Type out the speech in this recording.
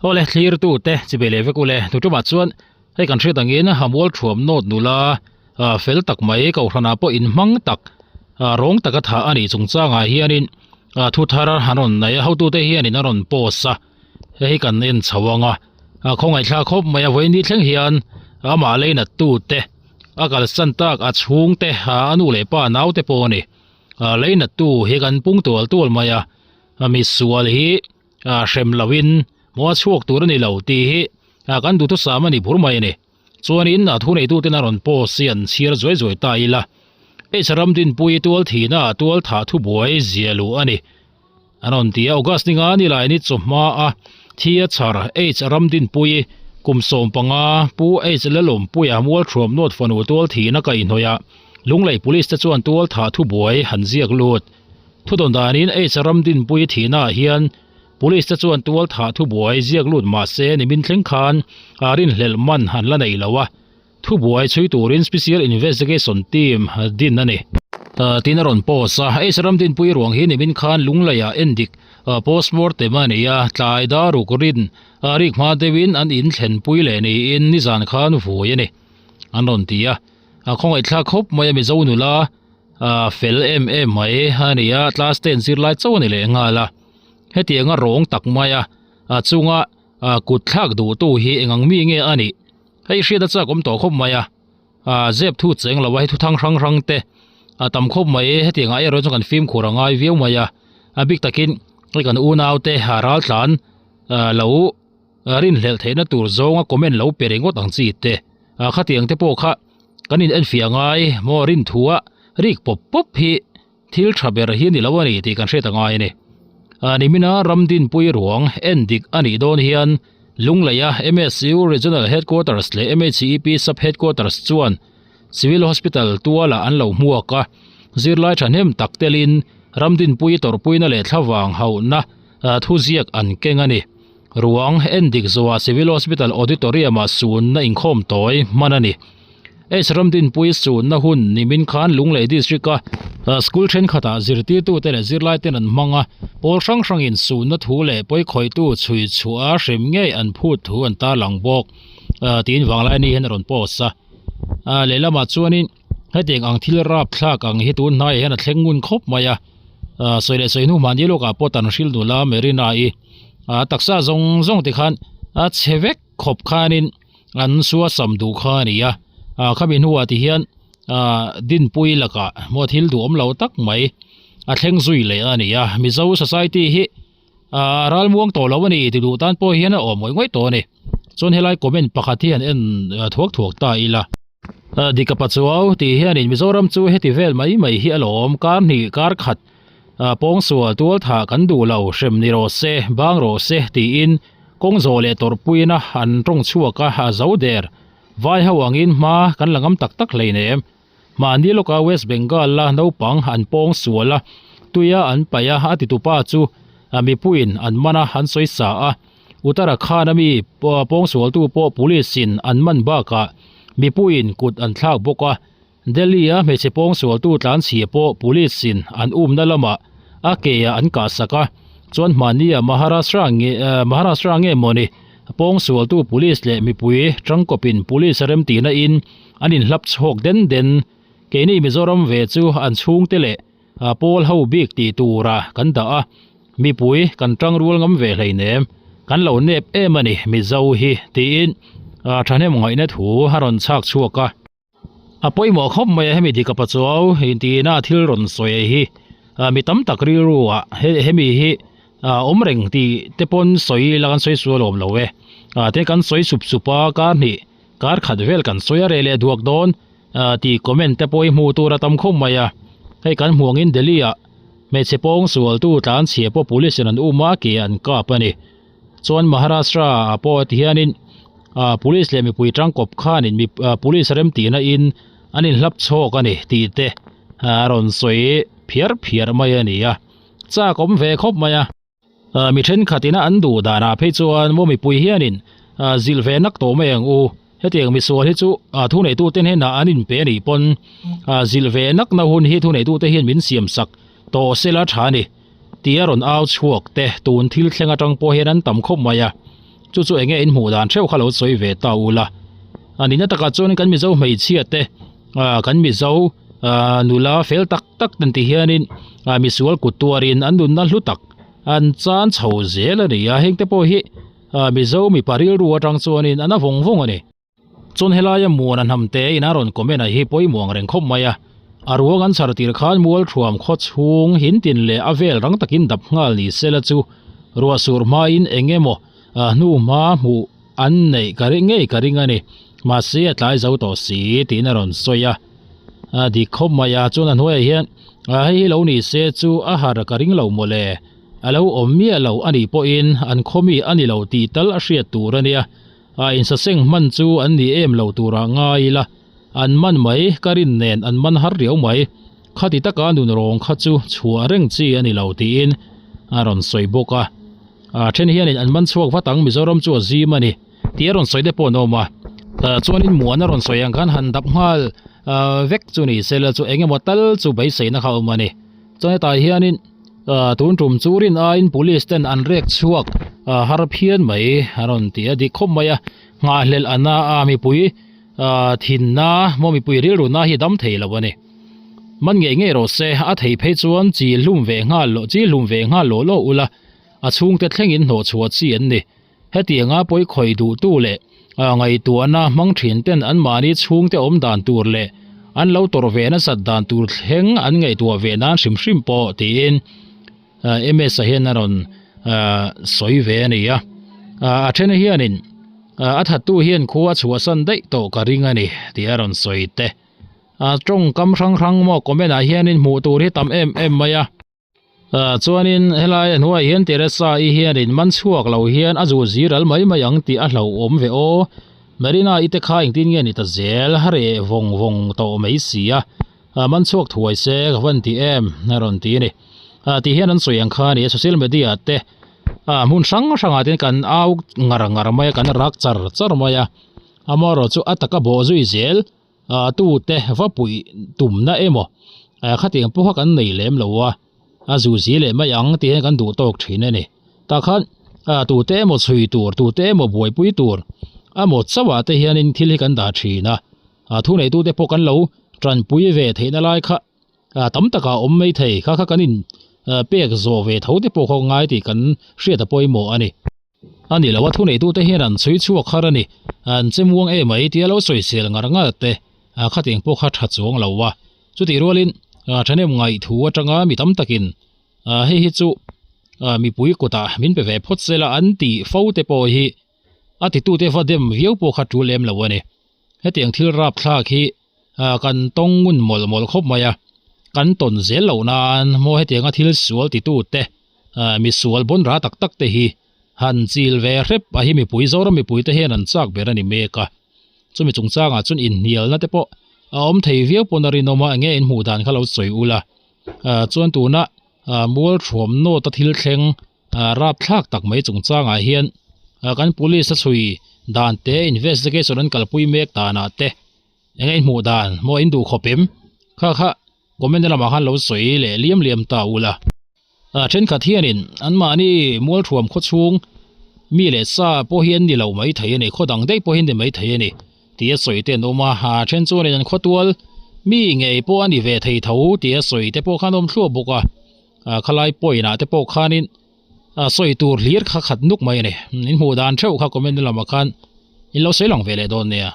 Awle thlirtu te chibei leh vek ule tutumah chuan hei kan hriat angin Hamual thuam nawt nula fel tak mai kohhranah pawh inhmang tak rawng taka thah a nih chungchangah hianin thu thar an rawn nei a hotute hianin a rawn post a hei hi kan en chho ang a khawngaihthlak khawp mai a vawiin ni thleng hian amah leinat tute a kalsan tak a chhungte a nu leh pa naute pawh a ni leinat tu hi kan pung tual tual mai a misual hi. Hrem loin maw a chhuak tur a ni lo tih hi kan duhthusam a ni bur mai a ni. Chuanin a thuneituten a rawn post hi an chhiar zuai zuai ta ila. H Ramdinpui tual thihna ah tual thah thubuai zia luh a ni. An rawn ti a, August ninga ni lai ni chawhma a thi a chhar H Ramdinpui kum 15 Pu H Lalawmpuia Mualthuam Nawt fanu tual thihna kaihhnawih ah Lunglei Police te chuan tual thah thubuai han ziak lut. Thudawn danin H Ramdinpui thihnaah hian Police te chuan tual thah thubuai ziak lut mah se nimin thleng khan a rinhlelh man an la nei lo a, thubuai chhui turin Special Investigation Team din a ni. Tiin a rawn post a, H Ramdinpui ruang hi nimin khan Lungleiah endik postmortem a nei a, tlai daruk rin rik hma deuhin an in thlenpui leh niin nizan khan vui a ni an rawn ti a, a khawngaihthlak khawp mai a Mizo nula A fel em em mai a ni a, class ten zirlai chauh a ni leh nghal a. Hetianga rawng tak mai a, a chunga kut thlak duhtu hi eng ang mi nge a nih? Hei hriat a chak awm tawh khawp mai a, a zep thu cheng lo a, hei thuthang hrang hrang te a tam khawp mai. Hetiangah erawh chuan kan fimkhur a ngai viau mai a, a bik takin hei kan unaute ral tlan lo rinhlelh theihna tur zawnga comment lo pe ringawt ang chi te. Khatiang te pawh kha kan in enfiah ngai maw rin thua rik pawp pawp hi thil tha ber hi a ni lo a ni tih kan hriat a ngai a ni. Nimina Ramdinpui ruang en dik a nih dawn hian Lungleia MSU Regional Headquarters leh MHEP Sub Headquarters chuan Civil Hospital tualah an lo hmuak a, zirlai thahnem tak telin Ramdinpui tawrhpuina leh thlavang hauhna thuziak an keng a ni. Ruang endik zuah Civil Hospital Auditorium-ah sunna inkhawm tawi hman a ni. H Ramdinpui sunna hun nimin khan Lunglei District-a school thenkhatah zirtirtute leh zirlaiten an hmang a, pawl hrang hrangin sunna thu leh pawikhawihtu chhui chhuah a hrem ngei an phut thu an tarlang bawk tiin Vanglaini hian a rawn post a. Lehlamah chuanin hetiang ang thil rapthlak ang hi tun hnaiah hian a thleng ngun khawp mai a, sawi leh sawi hnu mahni lawkah pawh tan hrilh nula Marina-i a taksa zawng zawng te khan a chhe vek khawp khanin an suasam duh kha a ni a, khami hnuah ti hian Dinpui lakah maw thil duhawm lo tak mai a thleng zui leh a ni a, Mizo society hi a ralmuang tawh lo a ni ti duh tan pawh hian a awm ngawih ngawih tawh a ni. Chuan helai comment pakhat hi han en thuak thuak ta ila. Dika Pachuau tih hianin Mizoram chu heti vel mai mai hi a lawm, kar hnih kar khat pawngsual tual thah kan duh lo, hrem ni rawh se, bang rawh se tiin kawng zawh leh tawrhpuina an tawng chhuak a, a zo der. Vai ho angin hma kan la ngam tak tak hleinem. Mahni lawka West Bengal la naupang an pawngsual a, tuia an paih a, a titupa chu mipuiin an man a, an sawi sa a. Uttarakhand-a mi pawngsualtu pawh police-in an man bakah mipuiin kut an thlak bawk a. Delhi-a hmeichhe pawngsualtu tlanchhia pawh police-in an umna lamah a ke-ah an kahsak a. Chuan hmahnia Maharashtra nge Maharashtra nge mawni pawngsualtu police leh mipui tangkawpin police remtihna in an inhlap chhawk den den. Keini Mizoram ve chu an chhungte leh pawl ho bik tih tura kan dah a, mipui kan tangrual ngam ve hleinem, kan lo nep em a ni Mizo hi tiin thahnem ngaihna thu a rawn chhak chhuak a. A pawimawh khawp mai a hemi dika pachuau intihna thil rawn sawi hi mi tam tak rilru ah hemi hi awm reng tih te pawn sawi ila kan sawi sual awm lo e, tin kan sawi sup sup a kar hnih kar khat vel kan sawi a reh leh duak dawn tih comment te pawh hi hmuh tur a tam khawp mai a, hei kan hmuh angin Delhi ah hmeichhe pawng sualtu tlanchhia pawh police in an um a ke an kap a ni. Chuan Maharashtra ah pawh ti hianin ah police leh mipui tangkawp khanin mi ah police remtihna in an inhlap chhawk a ni tih te a rawn sawi phiar phiar mai a ni a, chak awm ve khawp mai a. Ah mi thenkhat ina an duh danah phei chuan maw mipui hianin ah zilh ve nak tawh mai ang u, hetiang misual hi chu ah thuneitute hnenah an inpe a nih pawn ah zilh ve nakna hun hi thuneitute hian min siam sak tawh sela tha a ni. Tih a rawn au chhuak te tun thil thleng atang pawh hian an tam khawp mai a. Chu chu enge in hmuh dan theuh kha lo sawi ve ta ula. A nihna takah chuanin kan Mizo hmeichhia te ah kan Mizo ah nula fel tak tak ten ti hianin ah misual kut tuarin an nunna hlu tak an chan chho zel a ni a, heng te pawh hi ah Mizo mipa rilru atang chuanin an a vawng vawng a ni. Chuan helaia muan a hnam te in a rawn comment a hi pawimawh ang reng khawp mai a, a ruang an chhar tir khan mual thuam khaw chhung hin tin leh a vel rang takin dap nghal ni sela chu ruah sur hmain eng emaw hnu hma hmuh an neih ka ring ngei ka ring a ni, mahse a tlai zo tawh si tiin a rawn sawi a, a dik khawp mai a, chuan a hnuaiah hian hei hi lo ni se chu a har ka ring lo mawle, a lo awm miah lo a nih pawhin an khaw mi a ni lo tih tal a hriat tur a nia. A insaseng hman chu an ni em lo turah ngai ila, an man mai ka rin nen an man har riau mai. Khati taka nun rawng kha chu chhuah reng chi a ni lo tiin a rawn sawi bawk a. A then hianin an man chhuak vat ang Mizoram chu a zim a ni tih a rawn sawi te pawh an awm a. Chuanin muan a rawn sawi ang khan han dap nghal vek chu ni sela chu eng emaw tal chu beiseina kha a awm a ni. Chuan hetah hianin tun tum chu rin aiin police ten an rek chhuak har phian mai a rawn ti a dik khawp mai a nghahhlelh a na a mipui thinna maw mipui rilru na hi dam thei lo a ni man ngei ngei rawh se a thei phei chuan chi hlum ve nghal loh chi hlum ve nghal lawh lawh ula a chhungte thlengin hnawh chhuah chi an ni. Hetianga pawi khawi duhtu leh ngaihtuahna hmang thin ten anmahni chhungte awm dan tur leh an lo tawrh ve nasat dan tur thleng an ngaihtuah ve nan hrim hrim pawh tiin MS-a hian a rawn sawi ve a ni a. A then hianin a thattu hian khua a chhuahsan daih tawh ka ring a ni tih a rawn sawi te. Tawngkam hrang hrang maw comment ah hianin hmuh tur hi tam em em mai a. Chuanin helai a hnuaiah hian Teresa-i hianin man chhuak lo hian a zu ziral mai mai ang tih a hlauhawm ve aw. Marina-i te kha engtin nge ni ta zel a reh vawng vawng tawh mai si a, man chhuak thuai se ka van ti em a rawn ti a ni. Tih hian an sawi ang kha a ni a, social media te hmun hrang hrangah te kan au ngar ngar mai a, kan rak char char mai a, amaherawhchu chu a taka bawh zui zel. Ah tute va puih tumna emaw khatiang pawh kha kan nei lem lo a, a zu zi leh mai ang tih hian kan duh tawk thin a ni. Tah khan tute emaw chhui tur, tute emaw buaipui tur amaw chauhah te hianin thil hi kan dah thin a, thuneitute pawh kan lo tanpui ve theihna lai kha tam takah a awm mai thei, kha kha kan in pek zawh ve tho te pawh kha ngai tih kan hriat a pawimawh a ni. A ni lo a, thuneitute hian an chhui chhuak har a ni. An che muang em mai tia lo sawisel ngar ngar te khatiang pawh kha tha chuang lo a. Chutih rualin thahnem ngaih thu atanga mi tam takin hei hi chu mipui kutah min pe ve phawt sela an tih fo te pawh hi a titute va dem viau pawh kha tul lem lo a ni. Hetiang thil rapthlak hi kan tawng ngun mawlh mawlh khawp mai a, kan tawn zel loh nan maw hetianga thil sual titute misual bawn ra tak tak te hi han chil ve hrep a hi mipui Zoram mipui te hian an chak ber a ni mek a, chumi chungchangah chuan inhnialna te pawh a awm thei viau pawn a rinawm a, enge in hmuh dan kha lo sawi ula, chuan tuna mual thuam nawta thil thleng rapthlak tak mai chungchangah hian kan police a chhui dan te investigation an kalpui mek danah te enge in hmuh dan maw in duh khawp em kha kha comment na lamah khan lo sawi leh liam liam ta ula. Thenkhat hianin anmahni mualthuam khawchhung mi leh sa pawh hi an ni lo mai thei a ni, khaw dang daih pawh hi an ni mai thei a ni tih a sawi te an awm a, then chuanin an khawtual mi ngei pawh a ni ve thei tho tih a sawi te pawh khan a awm thluah bawk a, khalai point ah te pawh khanin sawi tur hlir kha khat nuk mai a ni, in hmuh dan theuh kha comment na lamah khan in lo sawi lang ve leh dawn nia.